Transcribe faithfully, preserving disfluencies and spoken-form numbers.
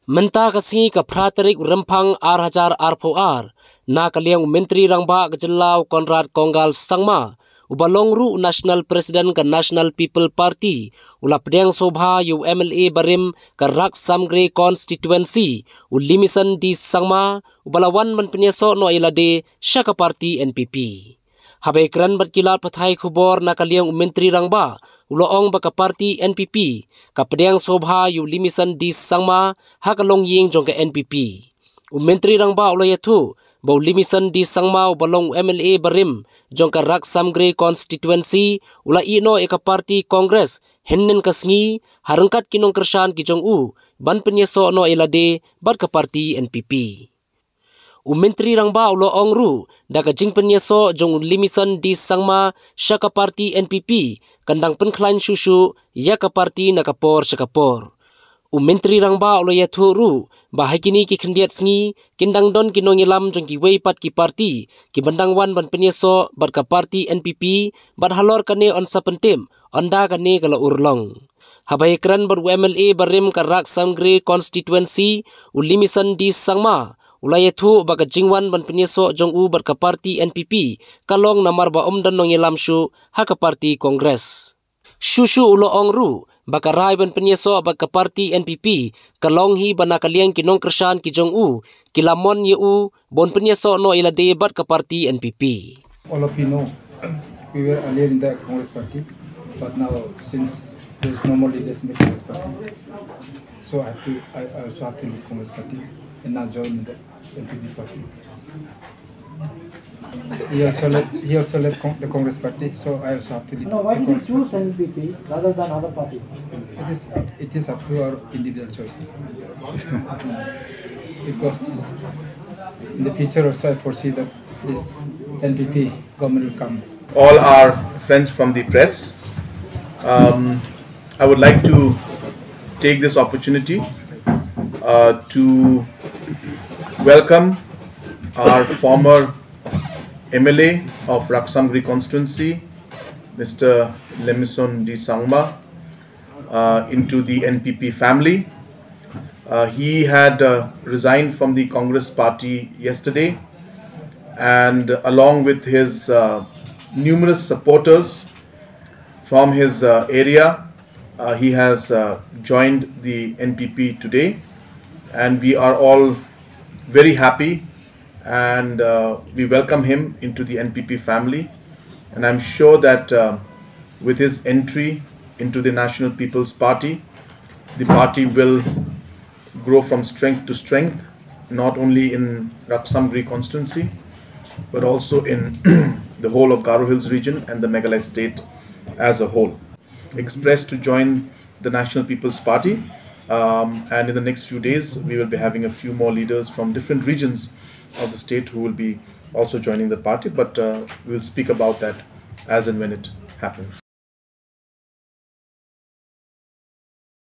Mynta ka sngi ka phra tarik u Rymphang ar hajar arphew ar, na ka liang u Myntri Rangbah ka jylla u Conrad Kongkal Sangma, uba long ruh u National President ka National People Party, u la pdiang sngewbha ïa u M L A barim ka Rak Samgre Constituency, u Limison D Sangma, uba la wan ban pynïasoh noh ïa lade sha ka party N P P. Haba ïakren bad ki lad pathai khubor na ka liang u Myntri Rangbah, u la ong ba ka party N P P ka pdiang sngewbha ïa u Limison D Sangma ha ka longïing jong ka N P P. U Myntri Rangbah u la ïathuh ba u Limison D Sangma uba long u M L A barim jong ka Rak Samgre Constituency u la ïeh noh ïa ka party Congress hynnin ka sngi, ha ryngkat ki nongkyrshan ki jong u, ban pynïasoh noh ïa lade bad ka party N P P. U Myntri Rangbah u la ong ruh, da ka jingpynïasoh jong u Limison D Sangma sha ka party N P P, kan dang pynkhlaiñ shuh shuh ïa ka party na ka por sha ka por. U Myntri Rangbah u la ïathuh ruh ba ha kine ki khyndiat sngi kin dang don ki nongïalam jong kiwei pat ki party kiban dang wan ban pynïasoh bad ka party N P P, bad halor kane yn sa pyntip ynda kane ka la urlong. Haba ïakren bad u M L A barim ka Rak Samgre Constituency, u Limison D Sangma, u la ïathuh ba ka jingwan ban pynïasoh jong u bad ka party N P P ka long namar ba ym don nongïalam shuh ha ka party Congress. Shuh shuh u la ong ruh ba ka rai ban pynïasoh bad ka party N P P ka long hi ba na ka liang ki nongkyrshan ki jong u ki la mon ïa u ban pynïasoh noh ïa lade bad ka party N P P. All of you know, we were earlier in the Congress party, but now since there's no more leaders in the Congress party, so I have to, I I also have to leave Congress party and now join the N P P party. He also left, he also left Con- the Congress party, so I also have to leave. No, why the did you Congress choose party. N P P rather than other parties? It is, it is up to our individual choice. Because in the future also I foresee that this N P P government will come. All our friends from the press, um, I would like to take this opportunity uh, to welcome our former M L A of Rak Samgre constituency, Mister Limison D Sangma, uh, into the N P P family. Uh, he had uh, resigned from the Congress party yesterday, and along with his uh, numerous supporters from his uh, area, uh, he has uh, joined the N P P today, and we are all very happy, and uh, we welcome him into the N P P family. And I'm sure that uh, with his entry into the National People's Party, the party will grow from strength to strength, not only in Rak Samgre constituency, but also in the whole of Garo Hills region and the Meghalaya state as a whole. Expressed to join the National People's Party. Um, and in the next few days, we will be having a few more leaders from different regions of the state who will be also joining the party, but uh, we'll speak about that as and when it happens.